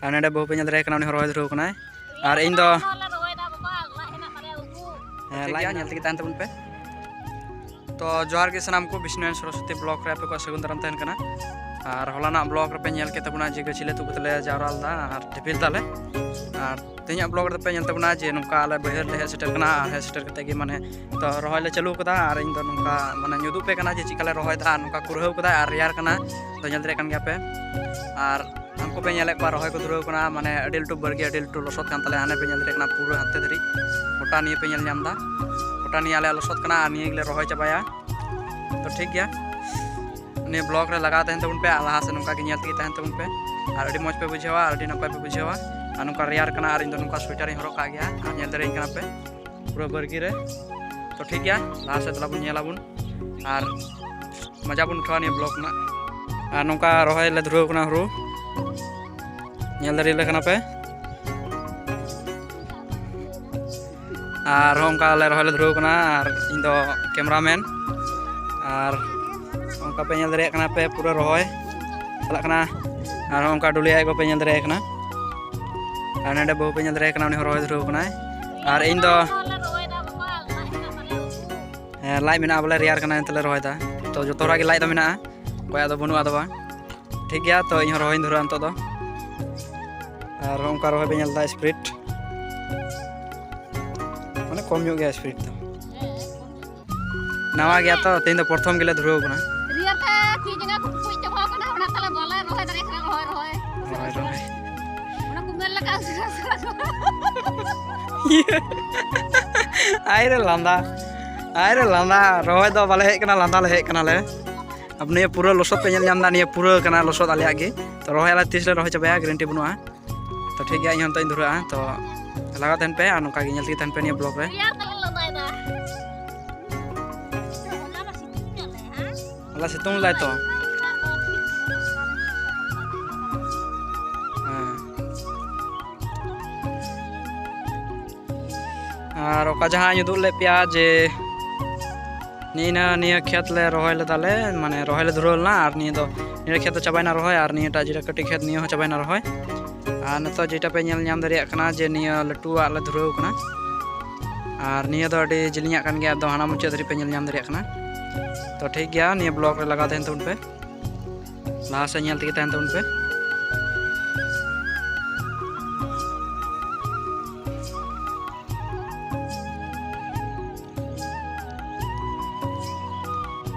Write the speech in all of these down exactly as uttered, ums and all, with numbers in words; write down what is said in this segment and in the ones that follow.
ᱟᱨ ᱱᱚᱰᱮ ᱵᱟᱹᱦᱩ ᱯᱮ ᱧᱮᱞ ᱫᱟᱲᱮᱭᱟᱭ ᱠᱟᱱᱟ, ᱩᱱᱤ ᱦᱚᱸ ᱨᱚᱦᱚᱭ ᱫᱷᱩᱨᱟᱹᱣ ᱠᱟᱱᱟᱭ᱾ ᱟᱨ ᱤᱧ ᱫᱚ ᱦᱮᱸ, ᱴᱷᱤᱠ ᱞᱟᱭ ᱜᱮᱭᱟ, ᱧᱮᱞ ᱛᱮᱜᱮ ᱛᱟᱦᱮᱱ ᱛᱟᱵᱚᱱ ᱯᱮ᱾ ᱛᱚ ᱡᱚᱦᱟᱨ ᱜᱮ ᱥᱟᱱᱟᱢ ᱠᱚ, ᱵᱤᱥᱱᱩ ᱮᱱ ᱥᱚᱨᱚᱥᱚᱛᱤ ᱵᱞᱚᱜ ᱨᱮ ᱟᱯᱮ ᱠᱚᱣᱟᱜ ᱥᱟᱹᱜᱩᱱ ᱫᱟᱨᱟᱢ ᱛᱟᱦᱮᱱ ᱠᱟᱱᱟ᱾ ᱟᱨ ᱦᱚᱞᱟᱱᱟᱜ ᱵᱞᱚᱜ ᱨᱮᱯᱮ ᱧᱮᱞ ᱠᱮᱫ ᱛᱟᱵᱚᱱᱟ ᱡᱮ ᱜᱟᱹᱪᱷᱤ ᱞᱮ ᱛᱩᱫ ᱠᱟᱛᱮ ᱞᱮ ᱡᱟᱣᱨᱟ ᱞᱮᱫᱟ ᱟᱨ ᱴᱤᱯᱤᱞ ᱫᱟᱞᱮ᱾ ᱟᱨ ᱛᱮᱦᱮᱧᱟᱜ ᱵᱞᱚᱜ ᱨᱮᱫᱚ ᱯᱮ ᱧᱮᱞ ᱛᱟᱵᱚᱱᱟ ᱡᱮ ᱱᱚᱝᱠᱟ ᱟᱞᱮ ᱵᱟᱹᱭᱦᱟᱹᱲ ᱞᱮ ᱦᱮᱡ ᱥᱮᱴᱮᱨ ᱠᱟᱱᱟ᱾ ᱟᱨ ᱦᱮᱡ ᱥᱮᱴᱮᱨ ᱠᱟᱛᱮ ᱜᱮ ᱢᱟᱱᱮ ᱛᱚ ᱨᱚᱦᱚᱭ ᱞᱮ ᱪᱟᱹᱞᱩ ᱠᱟᱫᱟ᱾ ᱟᱨ ᱤᱧ ᱫᱚ ᱱᱚᱝᱠᱟ ᱢᱟᱱᱮ ᱧᱩᱫᱩᱜ ᱯᱮ ᱠᱟᱱᱟ ᱡᱮ ᱪᱮᱠᱟ ᱞᱮ ᱨᱚᱦᱚᱭ ᱫᱟ᱾ ᱟᱨ ᱱᱚᱝᱠᱟ ᱠᱩᱨᱦᱟᱹᱣ ᱠᱟᱫᱟ ᱟᱨ ᱨᱮᱭᱟᱲ ᱠᱟᱱᱟ, ᱛᱚ ᱧᱮᱞ ᱫᱟᱲᱮᱭᱟᱜ ᱠᱟᱱ ᱜᱮᱭᱟ ᱯᱮ᱾ ᱟᱨ ᱩᱱᱠᱩ ᱯᱮ ᱧᱮᱞᱮᱫ ᱠᱚᱣᱟ ᱨᱚᱦᱚᱭ ᱠᱚ ᱫᱷᱩᱨᱟᱹᱣ ᱠᱟᱱᱟ, ᱢᱟᱱᱮ ᱟᱹᱰᱤ ᱞᱟᱹᱴᱩ ᱵᱟᱲᱜᱮ, ᱟᱹᱰᱤ ᱞᱟᱹᱴᱩ ᱞᱚᱥᱚᱫ ᱠᱟᱱ ᱛᱟᱞᱮᱭᱟ᱾ ᱦᱟᱱᱮ ᱯᱮ ᱧᱮᱞ ᱫᱟᱲᱮᱭᱟᱜ ᱠᱟᱱᱟ ᱯᱩᱨᱟᱹ ᱦᱟᱱᱛᱮ ᱫᱷᱟᱹᱨᱤᱡ ᱜᱚᱴᱟ ᱱᱤᱭᱟᱹ ᱯᱮ ᱧᱮᱞ ᱧᱟᱢ ᱮᱫᱟ, ᱜᱚᱴᱟ ᱱᱤᱭᱟᱹ ᱟᱞᱮᱭᱟᱜ ᱞᱚᱥᱚᱫ ᱠᱟᱱᱟ᱾ ᱟᱨ ᱱᱤᱭᱟᱹ ᱜᱮᱞᱮ ᱨᱚᱦᱚᱭ ᱪᱟᱵᱟᱭᱟ᱾ ᱛᱚ ᱴᱷᱤᱠ ᱜᱮᱭᱟ, ᱱᱤᱭᱟᱹ ᱵᱞᱚᱜ ᱨᱮ ᱞᱟᱜᱟᱣ ᱛᱟᱦᱮᱱ ᱛᱟᱵᱚᱱ ᱯᱮ ᱟᱨ ᱞᱟᱦᱟ ᱥᱮᱫ ᱱᱚᱝᱠᱟ ᱜᱮ ᱧᱮᱞ ᱛᱮᱜᱮ ᱛᱟᱦᱮᱱ ᱛᱟᱵᱚᱱ ᱯᱮ᱾ ᱟᱨ ᱟᱹᱰᱤ ᱢᱚᱡᱽ ᱯᱮ ᱵᱩᱡᱷᱟᱹᱣᱟ, ᱟᱹᱰᱤ ᱱᱟᱯᱟᱭ ᱯᱮ ᱵᱩᱡᱷᱟᱹᱣᱟ᱾ ᱟᱨ ᱱᱚᱝᱠᱟ ᱨᱮᱭᱟᱲ ᱠᱟᱱᱟ ᱟᱨ ᱤᱧ ᱫᱚ ᱱᱚᱝᱠᱟ ᱥᱳᱭᱮᱴᱟᱨ ᱤᱧ ᱦᱚᱨᱚᱜ ᱠᱟᱜ ᱜᱮᱭᱟ᱾ ᱟᱨ ᱧᱮᱞ ᱫᱟᱲᱮᱭᱟᱹᱧ ᱠᱟᱱᱟ ᱯᱮ ᱯᱩᱨᱟᱹ ᱵᱟᱲᱜᱮ ᱨᱮ᱾ ᱛᱚ ᱴᱷᱤᱠ ᱜᱮᱭᱟ, ᱞᱟᱦᱟ ᱥᱮᱫ ᱫᱮᱞᱟ ᱵᱚᱱ ᱧᱮᱞ ᱟᱵᱚᱱ ᱟᱨ ᱢᱚᱡᱟ ᱵᱚᱱ ᱩᱴᱷᱟᱹᱣᱟ ᱱᱤᱭᱟᱹ ᱵᱞᱚᱜ ᱨᱮᱱᱟᱜ᱾ ᱟᱨ ᱱᱚᱝᱠᱟ ᱨᱚᱦᱚᱭ ᱞᱮ ᱫᱷᱩᱨᱟᱹᱣ ᱠᱟᱱᱟ ᱦᱩᱲᱩ, ᱧᱮᱞ ᱫᱟᱲᱮᱭᱟᱞᱮ ᱠᱟᱱᱟ ᱯᱮ᱾ ᱟᱨ ᱦᱚᱸ ᱚᱱᱠᱟ ᱞᱮ ᱨᱚᱦᱚᱭ ᱞᱮ ᱫᱷᱩᱨᱟᱹᱣ ᱠᱟᱱᱟ᱾ ᱟᱨ ᱤᱧ ᱫᱚ ᱠᱮᱢᱨᱟᱢᱮᱱ᱾ ᱟᱨ ᱚᱱᱠᱟ ᱯᱮ ᱧᱮᱞ ᱫᱟᱲᱮᱭᱟᱜ ᱠᱟᱱᱟ ᱯᱮ ᱯᱩᱨᱟᱹ ᱨᱚᱦᱚᱭ ᱪᱟᱞᱟᱜ ᱠᱟᱱᱟ᱾ ᱟᱨ ᱦᱚᱸ ᱚᱱᱠᱟ ᱰᱩᱞᱤ ᱟᱡ ᱜᱚ ᱯᱮ ᱧᱮᱞ ᱫᱟᱲᱮᱭᱟᱭ ᱠᱟᱱᱟ᱾ ᱟᱨ ᱱᱚᱰᱮ ᱵᱟᱹᱦᱩ ᱯᱮ ᱧᱮᱞ ᱫᱟᱲᱮᱭᱟᱭ ᱠᱟᱱᱟ, ᱩᱱᱤ ᱦᱚᱸ ᱨᱚᱦᱚᱭ ᱫᱷᱩᱨᱟᱹᱣ ᱠᱟᱱᱟᱭ᱾ ᱟᱨ ᱤᱧ ᱫᱚ ᱦᱮᱸ, ᱞᱟᱡ ᱢᱮᱱᱟᱜᱼᱟ ᱵᱚᱞᱮ, ᱨᱮᱭᱟᱲ ᱠᱟᱱᱟ ᱮᱱᱛᱮ ᱞᱮ ᱨᱚᱦᱚᱭ ᱫᱟ᱾ ᱛᱚ ᱡᱚᱛᱚ ᱦᱚᱲᱟᱜ ᱜᱮ ᱞᱟᱡ ᱫᱚ ᱢᱮᱱᱟᱜᱼᱟ, ᱚᱠᱚᱭᱟᱜ ᱫᱚ ᱵᱟᱹᱱᱩᱜᱼᱟ ᱫᱚ ᱵᱟᱝ᱾ ᱴᱷᱤᱠ ᱜᱮᱭᱟ, ᱛᱚ ᱤᱧ ᱦᱚᱸ ᱨᱚᱦᱚᱭᱤᱧ ᱫᱷᱩᱨᱟᱹᱜᱼᱟ ᱱᱤᱛᱚᱜ ᱫᱚ᱾ ᱟᱨ ᱚᱱᱠᱟ ᱨᱚᱦᱚᱭ ᱯᱮ ᱧᱮᱞ ᱫᱟ, ᱥᱯᱤᱰ ᱢᱟᱱᱮ ᱠᱚᱢ ᱧᱚᱜ ᱜᱮᱭᱟ ᱥᱯᱤᱰ ᱫᱚ᱾ ᱱᱟᱣᱟ ᱜᱮᱭᱟ ᱛᱚ, ᱛᱮᱦᱮᱧ ᱫᱚ ᱯᱨᱚᱛᱷᱚᱢ ᱜᱮᱞᱮ ᱫᱷᱩᱨᱟᱹᱣ ᱠᱟᱱᱟ᱾ ᱨᱤᱭᱟᱨ ᱛᱮ ᱛᱤ ᱡᱟᱸᱜᱟ ᱠᱚ ᱯᱩᱡ ᱪᱟᱵᱟᱣ ᱠᱟᱱᱟ, ᱚᱱᱟ ᱛᱟᱞᱮ ᱵᱟᱞᱮ ᱨᱚᱦᱚᱭ ᱫᱟᱲᱮᱭᱟᱜ ᱠᱟᱱᱟ, ᱨᱚᱦᱚᱭ, ᱨᱚᱦᱚᱭ᱾ ᱨᱚᱦᱚᱭ, ᱨᱚᱦᱚᱭ᱾ ᱚᱱᱟ ᱠᱚ ᱢᱮᱱ ᱞᱮᱠᱟ ᱩᱥᱟᱹᱨᱟ, ᱩᱥᱟᱹᱨᱟ ᱠᱚ᱾ ᱟᱭ ᱨᱮ ᱞᱟᱸᱫᱟ, ᱟᱭ ᱨᱮ ᱞᱟᱸᱫᱟ, ᱨᱚᱦᱚᱭ ᱫᱚ ᱵᱟᱞᱮ ᱦᱮᱡ ᱠᱟᱱᱟ, ᱞᱟᱸᱫᱟ ᱞᱮ ᱦᱮᱡ ᱠᱟᱱᱟᱞᱮ᱾ ᱟᱵ ᱱᱤᱭᱟᱹ ᱯᱩᱨᱟᱹ ᱞᱚᱥᱚᱫ ᱯᱮ ᱧᱮᱞ ᱧᱟᱢ ᱫᱟ, ᱱᱤᱭᱟᱹ ᱯᱩᱨᱟᱹ ᱠᱟᱱᱟ ᱞᱚᱥᱚᱫ ᱟᱞᱮᱭᱟᱜ ᱜᱮ᱾ ᱛᱚ ᱨᱚᱦᱚᱭ ᱟᱞᱮ ᱛᱤᱥ ᱞᱮ ᱨᱚᱦᱚᱭ ᱪᱟᱵᱟᱭᱟ, ᱜᱮᱨᱮᱱᱴᱤ ᱵᱟᱹᱱᱩᱜᱼᱟ᱾ ᱛᱚ ᱴᱷᱤᱠ ᱜᱮᱭᱟ, ᱤᱧ ᱦᱚᱸ ᱱᱤᱛᱚᱜ ᱤᱧ ᱫᱷᱩᱨᱟᱹᱜᱼᱟ᱾ ᱛᱚ ᱞᱟᱜᱟᱣ ᱛᱟᱦᱮᱱ ᱯᱮ ᱟᱨ ᱱᱚᱝᱠᱟ ᱜᱮ ᱧᱮᱞ ᱛᱮᱜᱮ ᱛᱟᱦᱮᱱ ᱯᱮ ᱱᱤᱭᱟᱹ ᱵᱞᱚᱜ ᱨᱮ᱾ ᱨᱮᱭᱟᱲ ᱛᱮᱞᱮ ᱞᱟᱸᱫᱟᱭᱮᱫᱟ᱾ ᱦᱚᱞᱟ ᱢᱟ ᱥᱤᱛᱩᱝ ᱠᱮᱫ ᱞᱮ, ᱦᱮᱸ? ᱦᱚᱞᱟ ᱥᱤᱛᱩᱝ ᱞᱮᱫᱟᱭ ᱛᱚ᱾ ᱦᱮᱸ᱾ ᱟᱨ ᱚᱠᱟ ᱡᱟᱦᱟᱸᱧ ᱩᱫᱩᱜ ᱞᱮᱫ ᱯᱮᱭᱟ ᱡᱮ ᱱᱤᱭᱟᱹ, ᱱᱤᱭᱟᱹ ᱠᱷᱮᱛ ᱞᱮ ᱨᱚᱦᱚᱭ ᱞᱮᱫᱟ ᱞᱮ, ᱢᱟᱱᱮ ᱨᱚᱦᱚᱭ ᱞᱮ ᱫᱷᱩᱨᱟᱹᱣ ᱞᱮᱱᱟ᱾ ᱟᱨ ᱱᱤᱭᱟᱹ ᱫᱚ, ᱱᱤᱭᱟᱹ ᱠᱷᱮᱛ ᱫᱚ ᱪᱟᱵᱟᱭᱮᱱᱟ ᱨᱚᱦᱚᱭ, ᱟᱨ ᱱᱤᱭᱟᱹᱴᱟᱜ ᱡᱮᱴᱟ ᱠᱟᱹᱴᱤᱡ ᱠᱷᱮᱛ, ᱱᱤᱭᱟᱹ ᱦᱚᱸ ᱪᱟᱵᱟᱭᱮᱱᱟ ᱨᱚᱦᱚᱭ᱾ ᱟᱨ ᱱᱤᱛᱚᱜ ᱡᱮᱴᱟ ᱯᱮ ᱧᱮᱞ ᱧᱟᱢ ᱫᱟᱲᱮᱭᱟᱜ ᱠᱟᱱᱟ ᱡᱮ ᱱᱤᱭᱟᱹ ᱞᱟᱹᱴᱩᱣᱟᱜ ᱞᱮ ᱫᱷᱩᱨᱟᱹᱣ ᱠᱟᱱᱟ, ᱟᱨ ᱱᱤᱭᱟᱹ ᱫᱚ ᱟᱹᱰᱤ ᱡᱤᱞᱤᱧᱟᱜ ᱠᱟᱱ ᱜᱮᱭᱟ, ᱮᱠᱫᱚᱢ ᱦᱟᱱᱟ ᱢᱩᱪᱟᱹᱫ ᱫᱷᱟᱹᱨᱤᱡ ᱯᱮ ᱧᱮᱞ ᱧᱟᱢ ᱫᱟᱲᱮᱭᱟᱜ ᱠᱟᱱᱟ᱾ ᱛᱚ ᱴᱷᱤᱠ ᱜᱮᱭᱟ, ᱱᱤᱭᱟᱹ ᱵᱞᱚᱜ ᱨᱮ ᱞᱟᱜᱟᱣ ᱛᱟᱦᱮᱱ ᱛᱟᱵᱚᱱ ᱯᱮ, ᱞᱟᱦᱟ ᱥᱮᱫ ᱧᱮᱞ ᱛᱮᱜᱮ ᱛᱟᱦᱮᱱ ᱛᱟᱵᱚᱱ ᱯᱮ᱾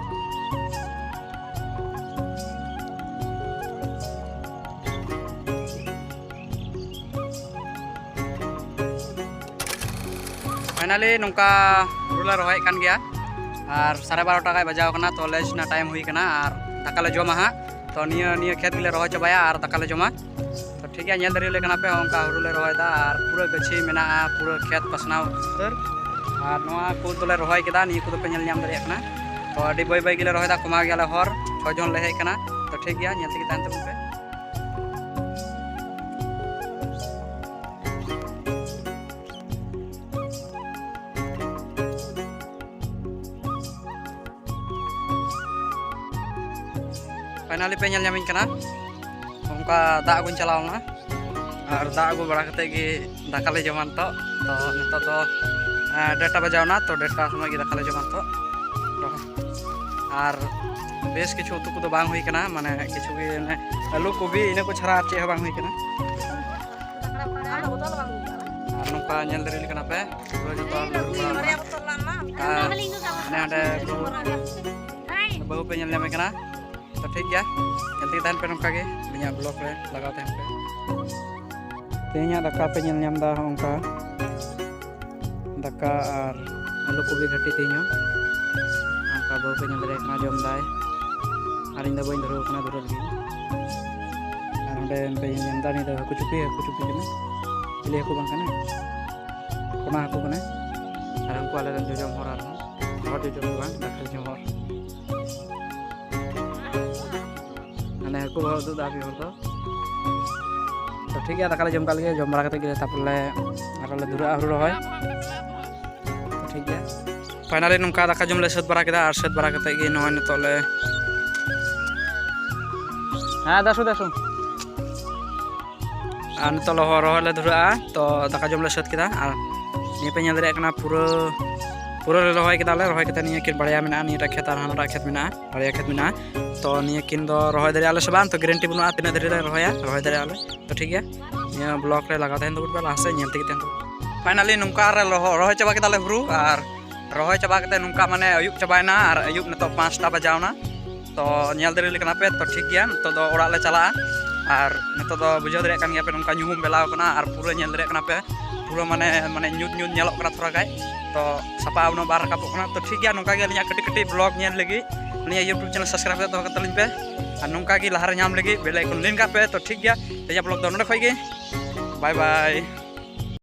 ᱯᱷᱟᱭᱱᱟᱞᱤ ᱱᱚᱝᱠᱟ ᱦᱩᱲᱩ ᱞᱮ ᱨᱚᱦᱚᱭᱮᱫ ᱠᱟᱱ ᱜᱮᱭᱟ, ᱟᱨ ᱥᱟᱲᱮ ᱵᱟᱨᱚᱴᱟ ᱜᱟᱱ ᱵᱟᱡᱟᱣ ᱠᱟᱱᱟ, ᱛᱚ ᱞᱟᱧᱪ ᱨᱮᱱᱟᱜ ᱴᱟᱭᱤᱢ ᱦᱩᱭ ᱠᱟᱱᱟ, ᱟᱨ ᱫᱟᱠᱟ ᱞᱮ ᱡᱚᱢᱟ ᱦᱟᱸᱜ᱾ ᱛᱚ ᱱᱤᱭᱟᱹ ᱱᱤᱭᱟᱹ ᱠᱷᱮᱛ ᱜᱮᱞᱮ ᱨᱚᱦᱚᱭ ᱪᱟᱵᱟᱭᱟ ᱟᱨ ᱫᱟᱠᱟ ᱞᱮ ᱡᱚᱢᱟ᱾ ᱛᱚ ᱴᱷᱤᱠ ᱜᱮᱭᱟ, ᱧᱮᱞ ᱫᱟᱲᱮᱭᱟᱞᱮ ᱠᱟᱱᱟ ᱯᱮ, ᱚᱱᱠᱟ ᱦᱩᱲᱩ ᱞᱮ ᱨᱚᱦᱚᱭᱮᱫᱟ ᱟᱨ ᱯᱩᱨᱟᱹ ᱜᱟᱹᱪᱷᱤ ᱢᱮᱱᱟᱜᱼᱟ, ᱯᱩᱨᱟᱹ ᱠᱷᱮᱛ ᱯᱟᱥᱱᱟᱣ ᱩᱛᱟᱹᱨ᱾ ᱟᱨ ᱱᱚᱣᱟ ᱠᱚ ᱫᱚᱞᱮ ᱨᱚᱦᱚᱭ ᱠᱮᱫᱟ, ᱱᱤᱭᱟᱹ ᱠᱚᱫᱚ ᱯᱮ ᱧᱮᱞ ᱧᱟᱢ ᱫᱟᱲᱮᱭᱟᱜ ᱠᱟᱱᱟ᱾ ᱛᱚ ᱟᱹᱰᱤ ᱵᱟᱹᱭ ᱵᱟᱹᱭ ᱜᱮᱞᱮ ᱨᱚᱦᱚᱭᱮᱫᱟ, ᱠᱚᱢᱟᱣ ᱜᱮᱭᱟᱞᱮ ᱦᱚᱨ, ᱪᱷᱚ ᱡᱚᱱ ᱞᱮ ᱦᱮᱡ ᱠᱟᱱᱟ᱾ ᱛᱚ ᱴᱷᱤᱠ ᱜᱮᱭᱟ, ᱧᱮᱞ ᱛᱮᱜᱮ ᱛᱟᱦᱮᱱ ᱛᱟᱵᱚᱱ ᱯᱮ᱾ ᱯᱷᱟᱭᱱᱟᱞᱤ ᱯᱮ ᱧᱮᱞ ᱧᱟᱢᱤᱧ ᱠᱟᱱᱟ, ᱚᱱᱠᱟ ᱫᱟᱜ ᱟᱹᱜᱩᱧ ᱪᱟᱞᱟᱣ ᱞᱮᱱᱟ, ᱟᱨ ᱫᱟᱜ ᱟᱹᱜᱩ ᱵᱟᱲᱟ ᱠᱟᱛᱮᱫ ᱜᱮ ᱫᱟᱠᱟ ᱞᱮ ᱡᱚᱢᱟ ᱱᱤᱛᱚᱜ᱾ ᱛᱚ ᱱᱤᱛᱚᱜ ᱫᱚ, ᱮᱸ, ᱰᱮᱲᱴᱟ ᱵᱟᱡᱟᱣ ᱮᱱᱟ, ᱛᱚ ᱰᱮᱲᱴᱟ ᱥᱚᱢᱚᱭ ᱜᱮ ᱫᱟᱠᱟ ᱞᱮ ᱡᱚᱢᱟ ᱱᱤᱛᱚᱜ᱾ ᱛᱚ ᱟᱨ ᱵᱮᱥ ᱠᱤᱪᱷᱩ ᱩᱛᱩ ᱠᱚᱫᱚ ᱵᱟᱝ ᱦᱩᱭ ᱠᱟᱱᱟ, ᱢᱟᱱᱮ ᱠᱤᱪᱷᱩ ᱜᱮ ᱚᱱᱮ ᱟᱹᱞᱩ, ᱠᱚᱵᱤ, ᱤᱱᱟᱹ ᱠᱚ ᱪᱷᱟᱲᱟ ᱟᱨ ᱪᱮᱫ ᱦᱚᱸ ᱵᱟᱝ ᱦᱩᱭ ᱠᱟᱱᱟ᱾ ᱟᱨ ᱱᱚᱝᱠᱟ ᱧᱮᱞ ᱫᱟᱲᱮᱭᱟᱞᱮ ᱠᱟᱱᱟ ᱯᱮ, ᱯᱩᱨᱟᱹ ᱡᱚᱛᱚ ᱦᱚᱲ ᱫᱩᱲᱩᱵ ᱵᱟᱲᱟ ᱟᱠᱟᱱᱟ᱾ ᱟᱨ ᱦᱟᱸᱰᱮ ᱵᱟᱹᱦᱩ, ᱵᱟᱹᱦᱩ ᱯᱮ ᱧᱮᱞ ᱧᱟᱢᱮ ᱠᱟᱱᱟ᱾ ᱛᱚ ᱴᱷᱤᱠ ᱜᱮᱭᱟ, ᱧᱮᱞ ᱛᱮᱜᱮ ᱛᱟᱦᱮᱱ ᱯᱮ, ᱱᱚᱝᱠᱟ ᱜᱮ ᱟᱹᱞᱤᱧᱟᱜ ᱵᱞᱚᱜ ᱨᱮ ᱞᱟᱜᱟᱣ ᱛᱟᱦᱮᱱ ᱯᱮ᱾ ᱛᱮᱦᱮᱧᱟᱜ ᱫᱟᱠᱟ ᱯᱮ ᱧᱮᱞ ᱧᱟᱢ ᱮᱫᱟ, ᱦᱚᱸᱜᱼᱚ ᱱᱚᱝᱠᱟ ᱫᱟᱠᱟ ᱟᱨ ᱟᱹᱞᱩ ᱠᱚᱵᱤ ᱜᱷᱟᱹᱴᱤ ᱛᱮᱦᱮᱧ ᱦᱚᱸ᱾ ᱚᱱᱠᱟ ᱵᱟᱹᱦᱩ ᱯᱮ ᱧᱮᱞ ᱫᱟᱲᱮᱭᱟᱜ ᱠᱟᱱᱟ, ᱡᱚᱢ ᱫᱟᱭ, ᱟᱨ ᱤᱧ ᱫᱚ ᱵᱟᱹᱧ ᱫᱷᱩᱨᱟᱹᱣ ᱠᱟᱱᱟ, ᱫᱷᱩᱨᱟᱹᱣ ᱞᱟᱹᱜᱤᱫ᱾ ᱟᱨ ᱚᱸᱰᱮ ᱯᱮ ᱧᱮᱞ ᱧᱟᱢ ᱮᱫᱟ, ᱱᱤᱭᱟᱹ ᱫᱚ ᱦᱟᱹᱠᱩ ᱪᱩᱯᱤ, ᱦᱟᱹᱠᱩ ᱪᱩᱯᱤ ᱠᱟᱱᱟ, ᱪᱤᱞᱤ ᱦᱟᱹᱠᱩ ᱵᱟᱝ ᱠᱟᱱᱟ, ᱠᱚᱱᱟ ᱦᱟᱹᱠᱩ ᱠᱟᱱᱟ᱾ ᱟᱨ ᱩᱱᱠᱩ ᱟᱞᱮ ᱨᱮᱱ ᱡᱚᱡᱚᱢ ᱦᱚᱲ, ᱟᱨᱦᱚᱸ ᱦᱚᱲ ᱡᱚᱡᱚᱢ ᱫᱚ ᱵᱟᱝ, ᱫᱟᱠᱟ ᱡᱚᱢ ᱦᱚᱲ᱾ ᱢᱟᱱᱮ ᱦᱟᱹᱠᱩ ᱵᱚᱦᱚᱜ ᱩᱫᱩᱜ ᱫᱟ ᱢᱤᱫ ᱦᱚᱲ ᱫᱚ᱾ ᱛᱚ ᱴᱷᱤᱠ ᱜᱮᱭᱟ, ᱫᱟᱠᱟ ᱞᱮ ᱡᱚᱢ ᱠᱟᱜ ᱞᱮᱜᱮ, ᱡᱚᱢ ᱵᱟᱲᱟ ᱠᱟᱛᱮ ᱜᱮ ᱛᱟᱨᱯᱚᱨ ᱞᱮ ᱟᱨᱚ ᱞᱮ ᱫᱷᱩᱨᱟᱹᱜᱼᱟ ᱦᱩᱲᱩ ᱨᱚᱦᱚᱭ᱾ ᱛᱚ ᱴᱷᱤᱠ ᱜᱮᱭᱟ, ᱯᱷᱟᱭᱱᱟᱞᱤ ᱱᱚᱝᱠᱟ ᱫᱟᱠᱟ ᱡᱚᱢ ᱞᱮ ᱥᱟᱹᱛ ᱵᱟᱲᱟ ᱠᱮᱫᱟ, ᱟᱨ ᱥᱟᱹᱛ ᱵᱟᱲᱟ ᱠᱟᱛᱮ ᱜᱮ ᱱᱚᱜᱼᱚᱭ ᱱᱤᱛᱚᱜ ᱞᱮ, ᱦᱮᱸ, ᱫᱟᱥᱩ, ᱫᱟᱥᱩ᱾ ᱟᱨ ᱱᱤᱛᱚᱜ ᱞᱚᱦᱚ-, ᱨᱚᱦᱚᱭ ᱞᱮ ᱫᱷᱩᱨᱟᱹᱜᱼᱟ᱾ ᱛᱚ ᱫᱟᱠᱟ ᱡᱚᱢ ᱞᱮ ᱥᱟᱹᱛ ᱠᱮᱫᱟ᱾ ᱟᱨ ᱱᱤᱭᱟᱹ ᱯᱮ ᱧᱮᱞ ᱫᱟᱲᱮᱭᱟᱜ ᱠᱟᱱᱟ, ᱯᱩᱨᱟᱹ, ᱯᱩᱨᱟᱹ ᱞᱮ ᱨᱚᱦᱚᱭ ᱠᱮᱫᱟ ᱞᱮ᱾ ᱨᱚᱦᱚᱭ ᱠᱟᱛᱮ ᱱᱤᱭᱟᱹ ᱠᱤᱱ ᱵᱟᱨᱭᱟ ᱢᱮᱱᱟᱜᱼᱟ, ᱱᱤᱭᱟᱹᱴᱟᱜ ᱠᱷᱮᱛ ᱟᱨ ᱦᱟᱱᱟᱴᱟᱜ ᱠᱷᱮᱛ ᱢᱮᱱᱟᱜᱼᱟ, ᱵᱟᱨᱭᱟ ᱠᱷᱮᱛ ᱢᱮᱱᱟᱜᱼᱟ᱾ ᱛᱚ ᱱᱤᱭᱟᱹ ᱠᱤᱱ ᱫᱚ ᱨᱚᱦᱚᱭ ᱫᱟᱲᱮᱭᱟᱜᱼᱟ ᱞᱮ ᱥᱮ ᱵᱟᱝ, ᱛᱚ guarantee ᱵᱟᱹᱱᱩᱜᱼᱟ ᱛᱤᱱᱟᱹᱜ ᱫᱷᱟᱹᱨᱤᱡ ᱞᱮ ᱨᱚᱦᱚᱭᱟ, ᱨᱚᱦᱚᱭ ᱫᱟᱲᱮᱭᱟᱜᱼᱟ ᱞᱮ᱾ ᱛᱚ ᱴᱷᱤᱠ ᱜᱮᱭᱟ, ᱱᱤᱭᱟᱹ vlog ᱨᱮ ᱞᱟᱜᱟᱣ ᱛᱟᱦᱮᱱ ᱛᱟᱵᱚᱱ ᱯᱮ, ᱞᱟᱦᱟ ᱥᱮᱫ ᱧᱮᱞ ᱛᱮᱜᱮ ᱛᱟᱦᱮᱱ ᱛᱟᱵᱚᱱ᱾ Finally ᱱᱚᱝᱠᱟ ᱨᱮ ᱞᱚᱦᱚ-, ᱨᱚᱦᱚᱭ ᱪᱟᱵᱟ ᱠᱮᱫᱟᱞᱮ ᱦᱩᱲᱩ, ᱟᱨ ᱨᱚᱦᱚᱭ ᱪᱟᱵᱟ ᱠᱟᱛᱮ ᱱᱚᱝᱠᱟ ᱢᱟᱱᱮ ᱟᱹᱭᱩᱵ ᱪᱟᱵᱟᱭᱮᱱᱟ, ᱟᱨ ᱟᱹᱭᱩᱵ ᱱᱤᱛᱚᱜ ᱯᱟᱸᱪᱴᱟ ᱵᱟᱡᱟᱣᱱᱟ᱾ ᱛᱚ ᱧᱮᱞ ᱫᱟᱲᱮ ᱠᱟᱱᱟ ᱯᱮ᱾ ᱛᱚ ᱴᱷᱤᱠ ᱜᱮᱭᱟ, ᱱᱤᱛᱚᱜ ᱫᱚ ᱚᱲᱟᱜ ᱞᱮ ᱪᱟᱞᱟᱜᱼᱟ᱾ ᱟᱨ ᱱᱤᱛᱚᱜ ᱫᱚ ᱵᱩᱡᱷᱟᱹᱣ ᱫᱟᱲᱮᱭᱟᱜ ᱠᱟᱱ ᱜᱮᱭᱟ ᱯᱮ, ᱱᱚᱝᱠᱟ ᱧᱩᱦᱩᱢ ᱵᱮᱞᱟᱣ ᱠᱟᱱᱟ, ᱟᱨ ᱯᱩᱨᱟᱹ ᱧᱮᱞ ᱫᱟᱲᱮᱭᱟᱜ ᱠᱟᱱᱟ ᱯᱮ, ᱯᱩᱨᱟᱹ ᱢᱟᱱᱮ, ᱢᱟᱱᱮ ᱧᱩᱛ ᱧᱩᱛ ᱧᱮᱞᱚᱜ ᱠᱟᱱᱟ ᱛᱷᱚᱲᱟ ᱜᱟᱱ᱾ ᱛᱚ ᱥᱟᱯᱷᱟ ᱩᱱᱟᱹᱜ ᱵᱟᱝ ᱨᱟᱠᱟᱵᱚᱜ ᱠᱟᱱᱟ᱾ ᱛᱚ ᱴᱷᱤᱠ ᱜᱮᱭᱟ, ᱱᱚᱝᱠᱟ ᱜᱮ ᱟᱹᱞᱤᱧᱟᱜ ᱠᱟᱹᱴᱤᱡ ᱠᱟᱹᱴᱤᱡ vlog ᱧᱮᱞ ᱞᱟᱹᱜᱤᱫ ᱟᱹᱞᱤᱧᱟᱜ YouTube channel subscribe ᱠᱟᱛᱮ ᱫᱚᱦᱚ ᱠᱟᱛᱟᱞᱤᱧ ᱯᱮ, ᱟᱨ ᱱᱚᱝᱠᱟ ᱜᱮ ᱞᱟᱦᱟᱨᱮ ᱧᱟᱢ ᱞᱟᱹᱜᱤᱫ bell icon ᱞᱤᱱ ᱠᱟᱜ ᱯᱮ᱾ ᱛᱚ ᱴᱷᱤᱠ ᱜᱮᱭᱟ, ᱛᱮᱦᱮᱧᱟᱜ vlog ᱫᱚ ᱱᱚᱰᱮ ᱠᱷᱚᱡ ᱜᱮ᱾ Bye bye᱾